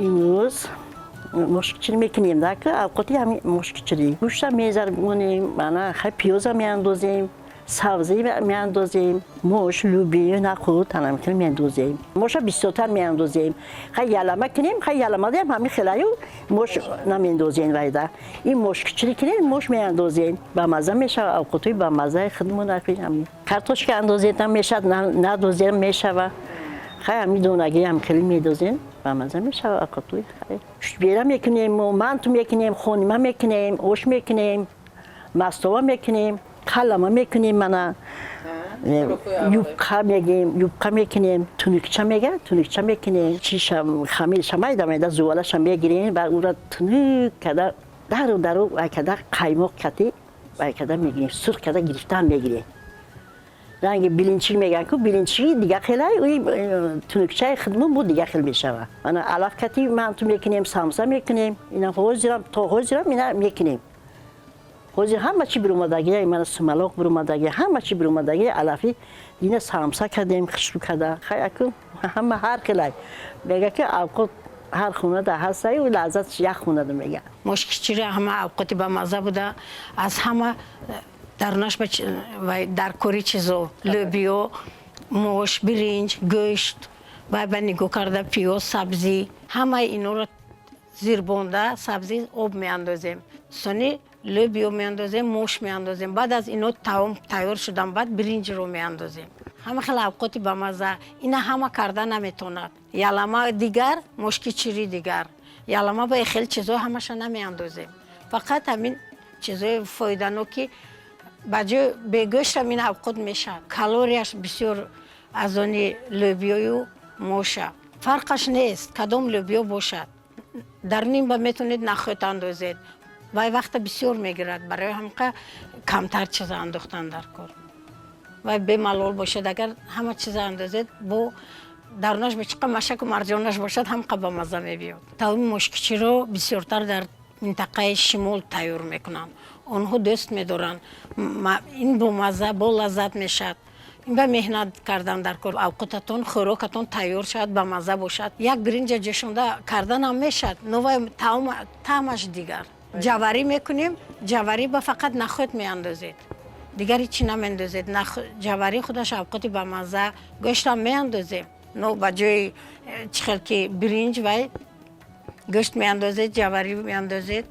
Имрӯз мошкичирӣ мекунем, дака авқоти ҳами мошкичирӣ. Гӯшта мезарбонем, ана хай, пиёза меандозем, сабзӣ меандозем, мош, лӯбиё, нахӯд ана меандозем. Моша бисёртар меандозем. Хай, ялама кунем, хай, яламадаям ҳами хелаю мош намеандозем. Вайда ин мошкичирӣ кунем, мош меандозем, бамаза мешава. Авқотҳои бамазаи худмон ҳами картошка андозем мешавад, надозем мешава. Хай, ҳами донагиам хеле медозем, бамаза мешава авқотҳои. Хай, шушбера мекунем, манту мекунем, хонима мекунем, ош мекунем, мастова мекунем, қалама мекунем, мана юбқа мегем, юбқа мекунем, тунукча мега, тунукча мекунем. Чиша, хамирша майда майда, зувалаша мегирем ва ура тунук када, дару дару вай када, қаймоқ кати вай када мегирем, сурх када гирифтан мегирем. Ранги блинчик меган ку, блинчики дига хелай, уи тунукчаи худмон бу дига хел мешава. Мана алаф кати манту мекунем, самса мекунем. Ина ҳозирам, то ҳозирам ина мекунем. Ҳозир ҳама чи биромадагия, мана сумалоқ биромадагия, ҳама чи биромадагия алафи. Ина самса кардем, хушрӯ када. Хай, аку ҳама ҳар хелай мега, ки авқот ҳар хонада ҳастаю, лаззатш як хонада мега. Мошкичири ҳама авқоти бамаза буда. Аз ҳама дарунаш дар кори чизо: лӯбиё, мош, биринҷ, гӯшт, вай ба нигоҳ карда, пиёз, сабзӣ, ҳамаи инора зирбонда, сабзӣ об меандозем, сони лӯбиё меандозем, мош меандозем. Баъд аз ино таом тайёр шудан, баъд биринҷро меандозем. Ҳама хел авқоти бамаза. Ина ҳама карда наметонад. Ялама дигар, мошкичирӣ дигар. Ялама ба хел чизо ҳамаша намеандозем, фақат ҳамин чизои фоиданоки. Ба ҷои бегӯштам ин авқот мешавад. Калорияш бисёр аз они лӯбиёю моша. Фарқаш нест, кадом лӯбиё бошад. Дар нимба метавонед нахӯд андозед, вай вақта бисёр мегирад. Барои ҳамқа камтар чиза андохтан дар кор. Вай бемалол бошад, агар ҳама чиза андозед, бо дарунаш ба чиқа машаку марҷонаш бошад, ҳамқа ба маза мебиёд. Таоми мошкичиро бисёртар дар минтақаи шимол тайёр мекунанд. Онҳо дӯст медоранд. Ин бомаза, бо лаззат мешавад. Ин ба меҳнат кардан дар кор. Авқотатон, хӯрокатон тайёр шавад, ба мазза бошад. Як биринҷа ҷӯшонда карданам мешавад, но вай таъмаш дигар. Ҷаварӣ мекунем. Ҷаварӣ ба фақат нахӯд меандозед, дигар ҳичи намеандозед. Ҷаварӣ худаш авқоти бамазза. Гӯштам меандозем, но ба ҷои чӣ хел ки биринҷ, вай гӯшт меандозед, ҷаварӣ меандозед,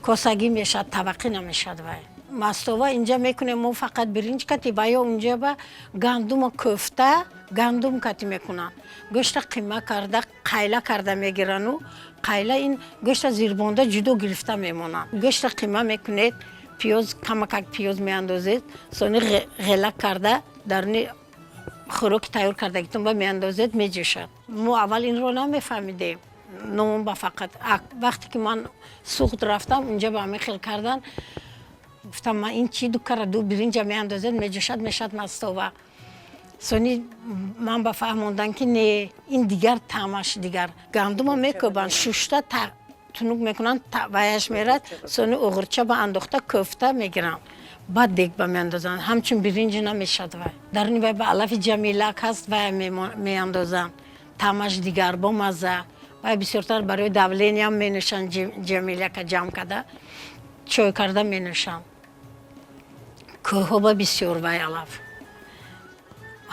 косагӣ мешавад, табақӣ намешавад. Вай мастова инҷа мекунем мо фақат биринҷ кати, ва ё унҷа ба гандума кӯфта, гандум кати мекунанд. Гӯшта қима карда, қайла карда мегирану қайла ин гӯшта зирбонда ҷудо гирифта мемонанд. Гӯшта қима мекунед, пиёз, камакак пиёз меандозед, сони ғелак карда даруни хӯроки тайёр кардагитон ба меандозед, меҷӯшад. Мо аввал инро намефаҳмидем, нон ба фақат. Вақте ки ман Суғд рафтам, унҷа ба ҳамин хел кардан. Гуфтам: «Ман ин чӣ? Ду кара ду биринҷа меандозед, меҷӯшад, мешавад мастова». Сони ман ба фаҳмондан, ки не, ин дигар, таъмаш дигар. Гандума мекӯбанд, шушта тунук мекунанд, ваяш мерад, сони оғурча ба андохта, кӯфта мегиранд, баъд дег ба меандозанд. Ҳамчун биринҷ намешад вай. Даруни вай ба алафи ҷамилак ҳаст, вай меандозанд, таъмаш дигар, бо мазза. Вай бисёртар барои давления м менӯшанд. Ҷамилака ҷамъ карда, чой карда менӯшанд. Кӯҳҳо ба бисёр вай алаф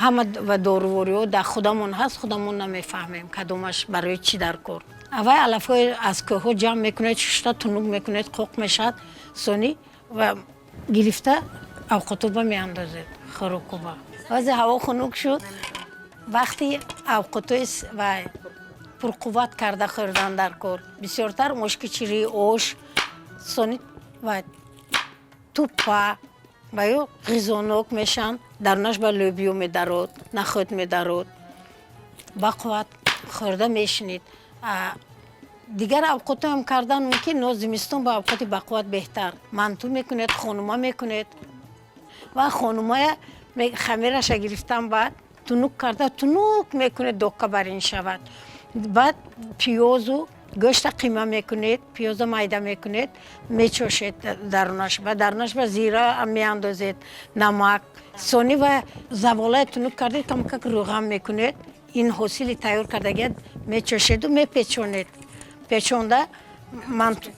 ҳама ва дорувориҳо дар худамон ҳаст, худамон намефаҳмем, кадомаш барои чӣ дар кор. Вай алафҳои аз кӯҳҳо ҷамъ мекунед, шушта тунук мекунед, қоқ мешавад, сони ва гирифта авқотоба меандозед, хӯрокуба. Вазе ҳаво хунук шуд, вақти авқотои вай пурқувват карда хӯрдан дар кор. Бисёртар мошкичирӣ, ош, сони вай туппа ва ё ғизонок мешаванд. Дарунаш ба лӯбиё медарод, нахӯд медарод, ба қувват хӯрда мешинед. Дигар авқотоам кардан мумкин, но зимистон ба авқоти бақувват беҳтар. Манту мекунед, хонума мекунед ва хонумая хамираша гирифтан, баъд тунук карда, тунук мекунед, дока барин шавад. Баъд пиёзу гӯшта қима мекунед, пиёза майда мекунед, мечошед дарунаш, ба дарунаш ба зира меандозед, намак, сони ва заволая тунук кардед, камакак рӯған мекунед. Ин ҳосили тайёр кардагият мечошеду мепечонед, печонда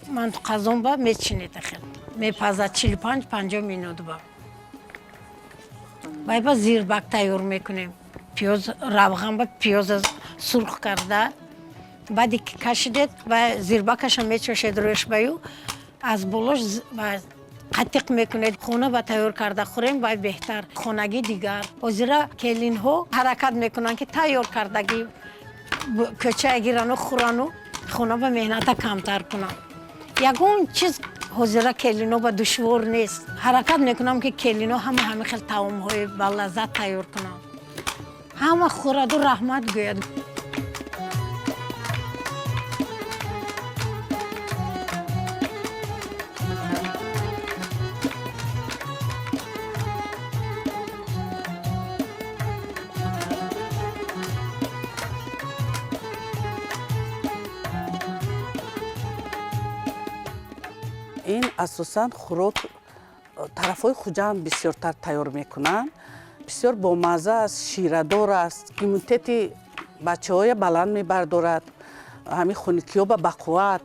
мантуқазонба мечинед, ахел мепазад 45-50 минут ба. Вайба зирбак тайёр мекунем. Пиёз равғанба пиёза сурх карда, баъде ки кашидед ва зирбакаша мечошед рӯшбаю, аз болош қатиқ мекунед. Хона ба тайёр карда хӯрем, вай беҳтар, хонагӣ дигар. Ҳозира келинҳо ҳаракат мекунанд, ки тайёр кардагӣ кӯча гирану хӯрану хона ба меҳната камтар кунанд. Ягон чиз ҳозира келино ба душвор нест. Ҳаракат мекунам, ки келино ҳама ҳамин хел таомҳои балаззат тайёр кунанд, ҳама хӯраду раҳмат гӯяд. Ин асосан хӯрок тарафҳои Хуҷанд бисёртар тайёр мекунанд. Бисёр бомазза аст, ширадор аст, иммунитети бачаҳоя баланд мебардорад, ҳамин хунукиёба бақувват.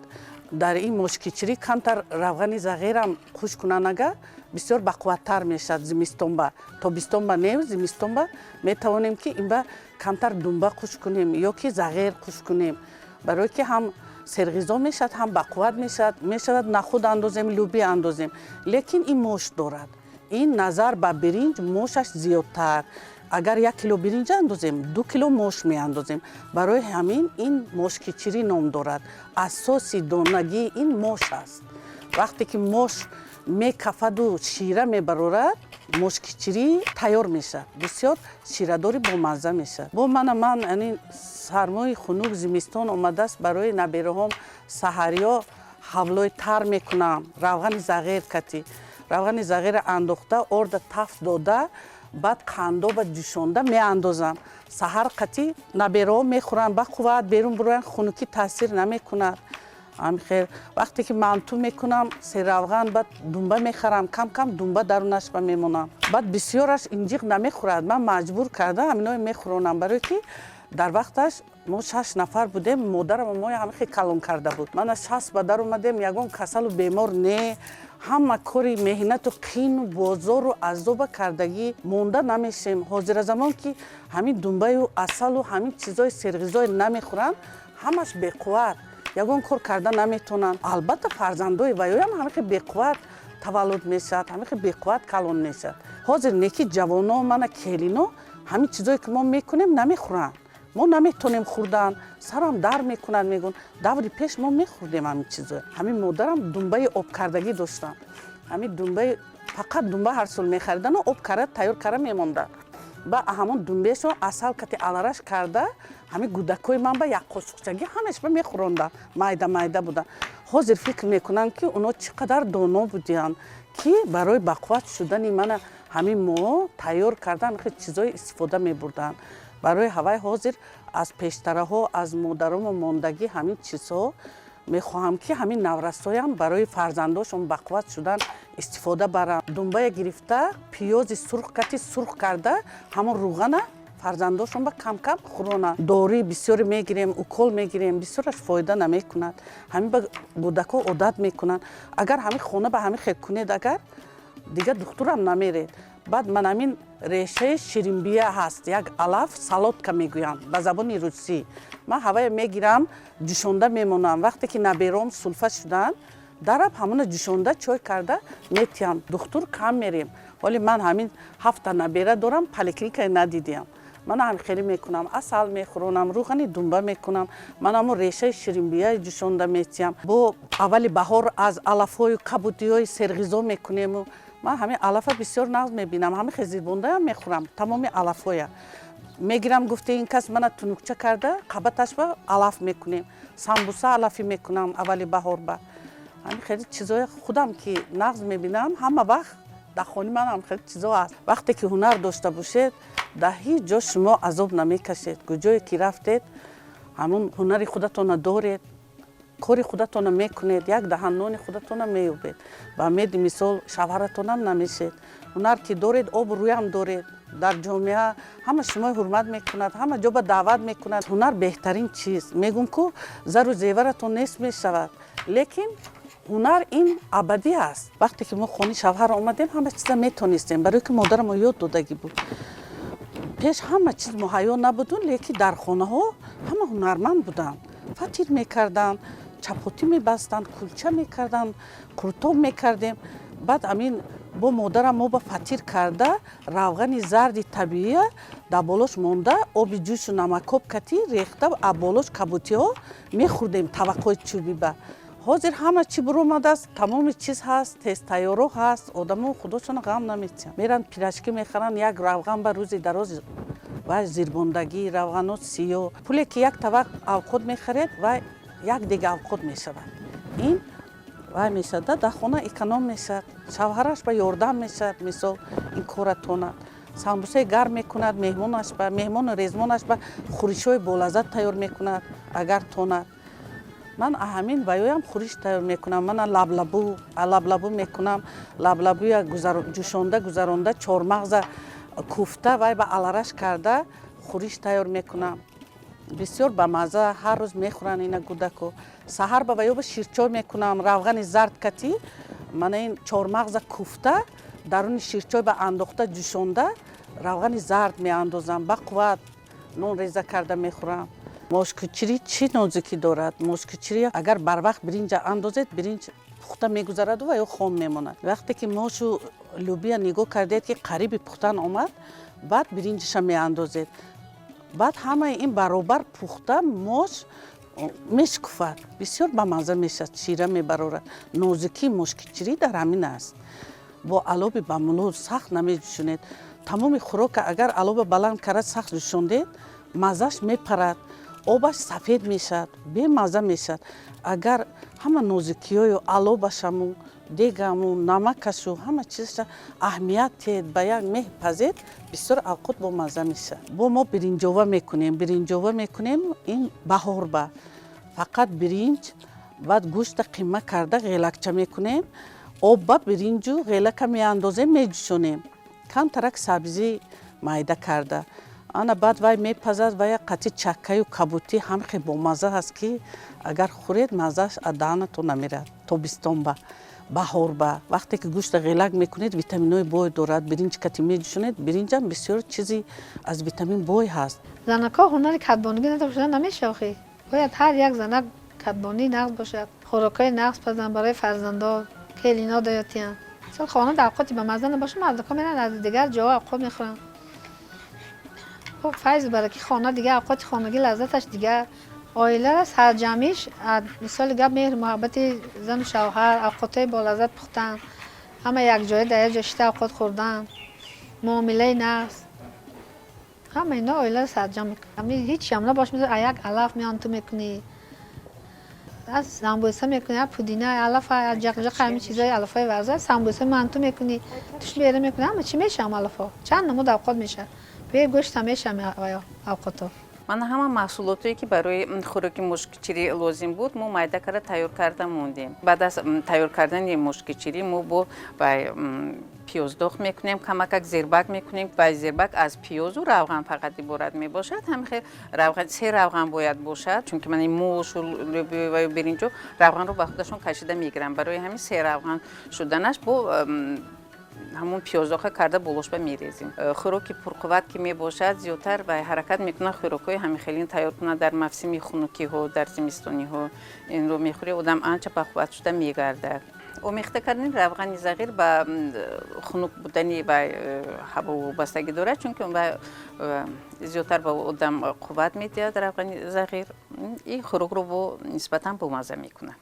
Дар ин мошкичирӣ камтар равғани зағирам хуш кунанд агар, бисёр бақувваттар мешавад зимистонба. Тобистонба не, зимистонба метавонем, ки инба камтар думба хуш кунем ё ки зағир хуш кунем, барое ки ҳам серғизо мешавад, ҳам бақувват мешавад. Мешавад нахуд андозем, лӯбӣ андозем, лекин ин мош дорад. Ин назар ба биринҷ мошаш зиёдтар. Агар 1 кило биринҷ андозем, 2 кило мош меандозем. Барои ҳамин ин мошкичирӣ ном дорад. Асоси донагии ин мош аст. Вақте ки мош мекафаду шира мебарорад, мошкичирӣ тайёр мешавад, бисёр ширадори бомазза мешавад. Бо мана ман ани сармои хунук зимистон омадааст, барои набераҳом саҳариё ҳавлои тар мекунам равғани зағир кати. Равғани зағира андохта, орда тафт дода, баъд қандоба ҷӯшонда меандозам. Саҳар қати набераҳо мехӯранд, ба қувват берун буроянд, хунукӣ таъсир намекунад. Ҳамихел вақте ки манту мекунам серравған, баъд думба мехарам, кам кам думба дарунашба мемонам. Баъд бисёраш инҷиқ намехӯрад, ман маҷбур карда ҳаминое мехӯронам, барое ки дар вақташ мо шаш нафар будем, модарам моя ҳамихел калон карда буд. Мана 60 ба дар омадем, ягон касалу бемор не. Ҳама кори меҳнату қину бозору азоба кардагӣ монда намешем. Ҳозиразамон ки ҳамин думбаю асалу ҳамин чизои серғизое намехӯранд, ҳамаш беқувват, ягон кор карда наметавонанд. Албатта, фарзандои ваёям ҳамихел беқувват таваллуд мешавад, ҳамихел беқувват калон мешавад. Ҳозир неки ҷавоно, мана келино, ҳамин чизое ки мо мекунем, намехӯранд. Мо наметонем хӯрдан, сарам дар мекунад, мегӯн. Даври пеш мо мехӯрдем ҳамин чизо. Ҳамин модарам думбаи обкардагӣ доштанд. Ҳамин думбаи, фақат думба ҳар сол мехаридану об карда, тайёр карда мемонданд. Ба ҳамон думбешон асал кати алараш карда, ҳамин гудакҳои ман ба як қошуқчагӣ ҳамешба мехӯронданд, майда майда буданд. Ҳозир фикр мекунам, ки оно чӣ қадар доно будиянд, ки барои бақувват шудани мана ҳамин мо тайёр кардан хел чизое истифода мебурданд. Барои ҳавай ҳозир аз пештараҳо, аз модарому мондагӣ ҳамин чизҳо мехоҳам, ки ҳамин наврасоям барои фарзандошон бақувват шудан истифода баранд. Думбая гирифта, пиёзи сурх кати сурх карда, ҳамон руғана фарзандошон ба кам-кам хӯронанд. Дорӣ бисёре мегирем, укол мегирем, бисёраш фоида намекунад. Ҳамин ба кӯдакҳо одат мекунанд. Агар ҳамин хона ба ҳамин хел кунед, агар дигар духтурам намеред. Баъд ман ҳамин решаи ширинбия ҳаст, як алаф, солодка мегӯянд ба забони русӣ. Ман ҳавая мегирам, ҷӯшонда мемонам. Вақте ки набером сулфа шуданд, дараб ҳамона ҷӯшонда чой карда метиҳам. Духтур кам мерем. Ҳоли ман ҳамин ҳафта набера дорам, поликлиникае надидиям. Ман ҳам хеле мекунам, асал мехӯронам, рӯғани думба мекунам, ман ҳамон решаи ширинбияи ҷӯшонда метиҳам. Бо аввали баҳор аз алафҳою кабудиҳои серғизо мекунему. Ман ҳамин алафа бисёр нағз мебинам, ҳамин хезирбондаам мехӯрам. Тамоми алафҳоя мегирам, гуфте ин кас мана тунукча карда, қабаташба алаф мекунем, самбуса алафӣ мекунам аввали баҳорба. Ҳамин хеле чизои худам ки нағз мебинам, ҳама вақт дар хони манам хеле чизо аст. Вақте ки ҳунар дошта бошед, дар ҳеҷ ҷо шумо азоб намекашед. Куҷое ки рафтед, ҳамон ҳунари худатонро доред, кори худатонро мекунед, як даҳан нони худатонро меёбед, ба меди мисол шавҳаратонам намешед. Ҳунар ки доред, обрӯям доред, дар ҷомеа ҳама шумои ҳурмат мекунад, ҳама ҷо ба даъват мекунад. Ҳунар беҳтарин чиз. Мегӯм, ку зару зеваратон нест мешавад, лекин ҳунар ин абадӣ аст. Вақте ки мо хони шавҳар омадем, ҳама чиза метонистем, барое ки модарамо ёд додагӣ буд. Пеш ҳама чиз муҳайё набуду, лекин дар хонаҳо ҳама ҳунарманд буданд: фатир мекарданд, чапотӣ мебастанд, кулча мекарданд, қуртоб мекардем. Баъд амин бо модарам мо ба фатир карда, равғани зарди табиия дар болош монда, оби ҷӯшу намакоб катӣ рехта, а болош кабутиҳо мехӯрдем таваққои чӯбиба. Ҳозир ҳама чӣ буромадааст, тамоми чиз ҳаст, тезтайёро ҳаст. Одамо худошона ғам наметиҳанд, меранд, пирожки мехаранд, як равған ба рӯзи дароз вай зирбондагӣ, равғано сиёҳ. Пуле ки як тавақ авқот мехаред, вай як дега авқот мешавад. Ин вай мешавад, дар хона эконом мешавад, шавҳараш ба ёрдам мешавад. Мисол, ин кора тонад, самбусаи гарм мекунад меҳмонаш ба, меҳмону резмонаш ба хӯришҳои болаззат тайёр мекунад, агар тонад. Ман ҳамин ваёям хӯриш тайёр мекунам. Мана лаблабу мекунам. Лаблабуя ҷӯшонда гузаронда, чормағза куфта, вай ба алараш карда хӯриш тайёр мекунам, бисёр бамаза, ҳар рӯз мехӯранд ина гудако. Саҳар ба ваёба ширчой мекунам, равғани зард катӣ, мана ин чормағза куфта, даруни ширчой ба андохта, ҷӯшонда, равғани зард меандозам, ба қувват нон реза карда мехӯрам. Мошкучирӣ чӣ нозукӣ дорад? Мошкучирӣ агар барвақт биринҷа андозед, биринҷ пухта мегузараду ва ё хом мемонад. Вақте ки мошу лӯбия нигоҳ кардед, ки қариби пухтан омад, баъд биринҷиша меандозед. Баъд ҳамаи ин баробар пухта, мош мешкуфад, бисёр бамазза мешавад, шира мебарорад. Нозукии мошкичирӣ дар ҳамин аст. Бо алоби бамулӯ сахт намеҷӯшонед. Тамоми хӯрока агар алоба баланд карда сахт ҷӯшондед, маззаш мепарад, обаш сафед мешавад, бемазза мешавад. Агар ҳама нозукиҳою алобашаму, дегаму, намакашу, ҳама чизаша аҳамият диҳед, ба як меҳ пазед, бисёр авқот бомазза мешавад. Бо мо биринҷова мекунем. Биринҷова мекунем ин баҳорба, фақат биринҷ, баъд гӯшта қима карда ғелакча мекунем. Обба биринҷу ғелака меандозем, меҷӯшонем, камтарак сабзӣ майда карда. Ана баъд вай мепазад, вая қатъи чаккаю кабутӣ ҳам хел бомазза ҳаст, ки агар хӯред, маззааш аз даҳанатон намерад. Тобистонба, баҳорба, вақте ки гӯшта ғелак мекунед, витаминҳои бой дорад. Биринҷ кати меҷӯшонед, биринҷам бисёр чизи аз витамин бой ҳаст. Занакҳо ҳунари кадбонигӣ надошта намешава охи. Бояд ҳар як занак кадбонӣ нағз бошад, хӯрокҳои нағз пазанд барои фарзандо, келино доётиянд. Мисол, хона дар авқоти ба мазза набошад, мардакҳо меранд, аз дигар ҷоҳо авқот мехӯранд. Хуб, файзу бараки хона дигар, авқоти хонагӣ лаззаташ дигар. Оилара сарҷамъиш, мисоли гап, меҳру муҳаббати зану шавҳар, авқотҳои болаззат пухтан, ҳама якҷоя дар як ҷо шита авқот хӯрдан, муомилаи нағз, ҳама ино оиларо сарҷамъ мекунад. Ҳеҷ набош, як алаф меон ту мекунӣ, аз самбуса мекунӣ, пудина, алаф, ҷақҷақа, ҳамин чизои алафҳои варза, самбуса манту мекунӣ, туш бера мекунӣ, ҳама чӣ мешавам, алафҳо чанд намуд авқот мешавад, бе гӯштам мешавам авқотҳо. Ман ҳама маҳсулотое, ки барои хӯроки мошкичирӣ лозим буд, мо майда карда тайёр карда мондем. Баъд аз тайёр кардани мошкичирӣ мо бо пиёздоғ мекунем, камакак зирбак мекунем. Ва зирбак аз пиёзу равған фақат иборат мебошад. Ҳамихел равған, се равған бояд бошад, чунки ман мошу, лӯбиё ва биринҷо равғанро ба худашон кашида мегиранд. Барои ҳамин се равған шуданаш бо ҳамун пиёздоға карда болошба мерезем. Хӯроки пурқувват ки мебошад, зиёдтар ва ҳаракат мекунад хӯрокҳои ҳамихелин тайёр кунад дар мавсими хунукиҳо, дар зимистониҳо. Инро мехӯри, одам анча бақувват шуда мегардад. Омехта кардани равғани зағир ба хунук будани ва ҳаво вобастагӣ дорад, чунки зиёдтар ба одам қувват медиҳад равғани зағир, ин хӯрокро бо нисбатан бомазза мекунад.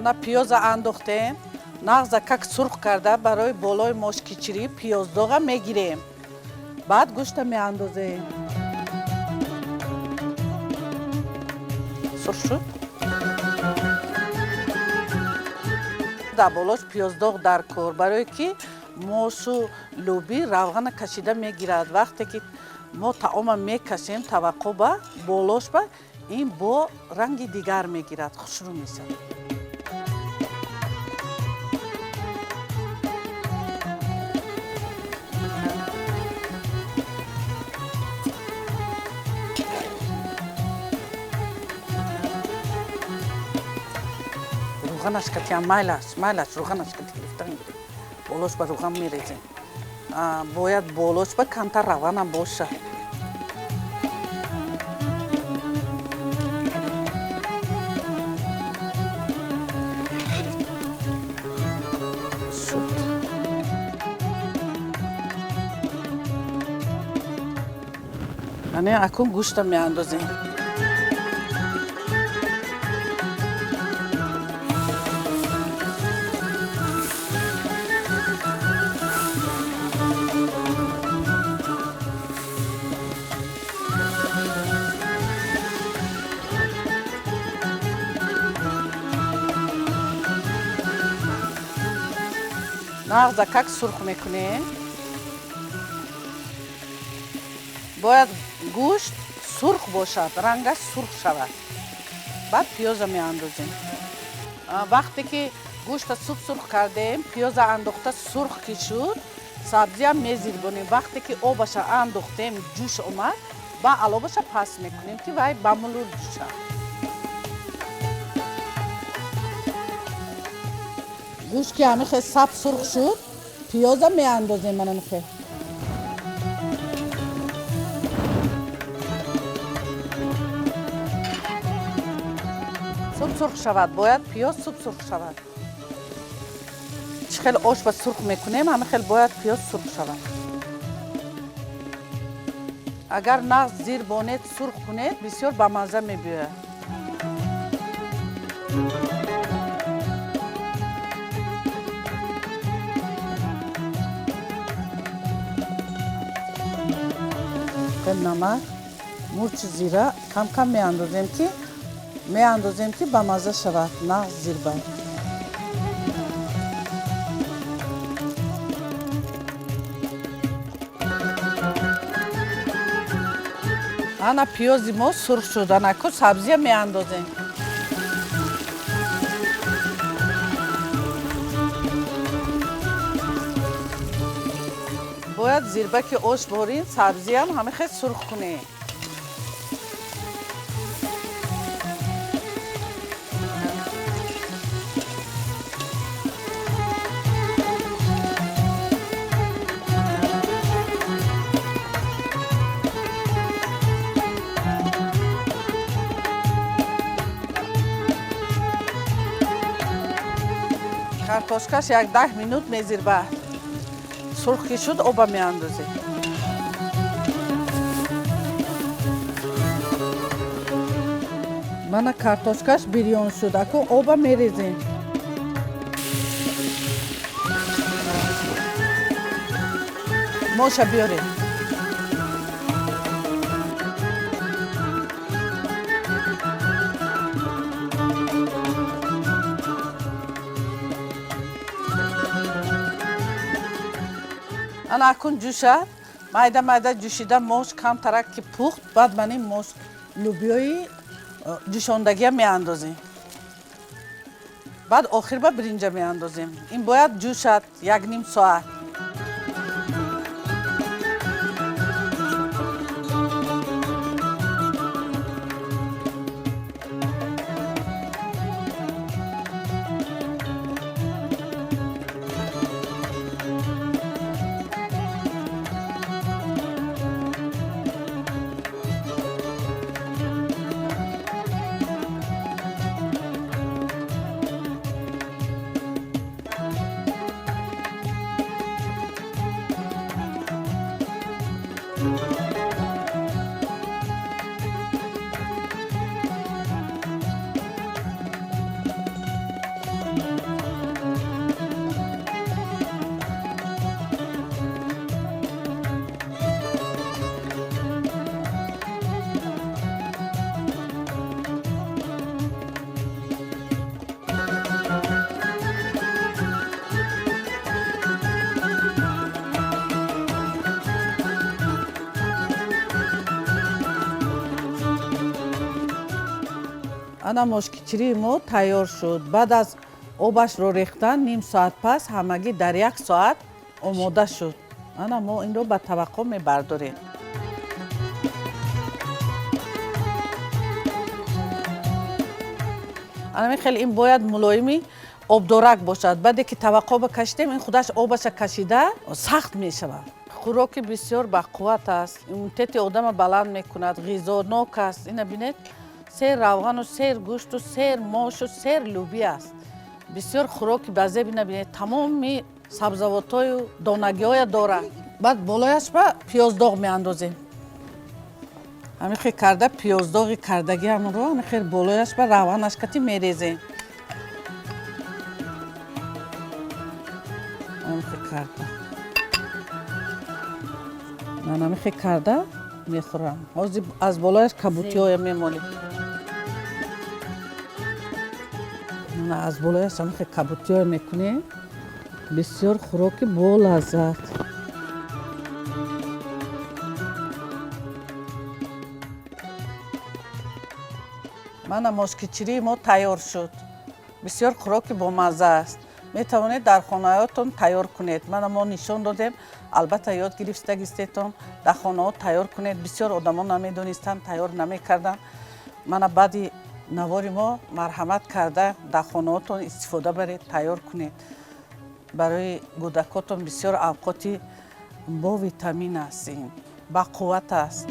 Ана пиёза андохтем, нағза как сурх карда барои болои мошкичирӣ пиёздоға мегирем. Баъд гӯшта меандозем. Сурх шуд. Дар болош пиёздоғ дар кор, барое ки мошу лӯбӣ равғана кашида мегирад. Вақте ки мо таома мекашем таваққоба болошба, ин бо ранги дигар мегирад, хушрӯ мешавад. Равғанаш катиам майлаш, майлаш, равғанаш кати гирифтан гирем. Болош ба равған мерезем. Бояд болош ба камтар равғанам бошад. Шуд. Яъне акун гӯшта меандозем. Нағза как сурх мекунем. Бояд гӯшт сурх бошад, рангаш сурх шавад. Баъд пиёза меандозем. Вақте ки гӯшта суб сурх кардем, пиёза андохта сурх ки шуд, сабзиам мезирбонем. Вақте ки обаша андохтем, ҷӯш омад, ба алобаша паст мекунем, ки вай ба мулур ҷӯшад. Гӯшт ки ҳамихе саб сурх шуд, пиёза меандозем манамихе. Суб сурх шавад, бояд пиёз суб сурх шавад. Чӣ хел ош ба сурх мекунем, ҳамин хел бояд пиёз сурх шавад. Агар нағз зир бонед, сурх кунед, бисёр бамазза мебиёяд. Намак, мурчи зира кам-кам меандозем, ки бамазза шавад, нағз зирба. Ана пиёзи мо сурх шуд, анаку сабзия меандозем. Бояд зирбаки ош борин, сабзиам ҳама хел сурх кунем. Картошкаш як 10 минут мезирбад. Сурх ки шуд, оба меандозем. Мана картошкаш бирён шуд, аку оба мерезем. Моша биёрем. Ана акун ҷӯшад, майда майда ҷӯшида мош камтарак ки пухт, баъд ман ин мош лӯбиёи ҷӯшондагия меандозем. Баъд охир ба биринҷа меандозем. Ин бояд ҷӯшад як ним соат. Ана мошкичирии мо тайёр шуд. Баъд аз обашро рехтан ним соат пас, ҳамагӣ дар як соат омода шуд. Ана мо инро ба табақҳо мебардорем. Анами хеле ин бояд мулоими обдорак бошад. Баъде ки табақҳо кашидем, ин худаш обаша кашида сахт мешавад. Хӯроки бисёр бақувват аст, иммунитети одама баланд мекунад, ғизонок аст. Ина бинед, сер равғану сер гӯшту сер мошу сер лӯбӣ аст. Бисёр хӯроки базеб. Ина бинед, тамоми сабзавотҳою донагиҳоя дорад. Баъд болояш ба пиёздоғ меандозем. Ҳамин хел карда пиёздоғи кардагиамонро ҳамин хел болояш ба равғанаш кати мерезем. Ҳамин хел карда, ман ҳамин хел карда мехӯрам. Ҳозир аз болояш кабутиҳоя мемолем. Аз болояш ҳамин хел кабутиҳоя мекунем. Бисёр хӯроки болаззат. Мана мошкичирии мо тайёр шуд. Бисёр хӯроки бомазза аст. Метавонед дар хонаҳоятон тайёр кунед. Мана мо нишон додем, албатта ёд гирифтагистетон, дар хонаҳо тайёр кунед. Бисёр одамо намедонистанд, тайёр намекарданд. Мана баъди навори мо марҳамат карда дар хонаҳотон истифода баред, тайёр кунед. Барои кӯдакотон бисёр авқоти бо витамин аст, ин бақувват аст.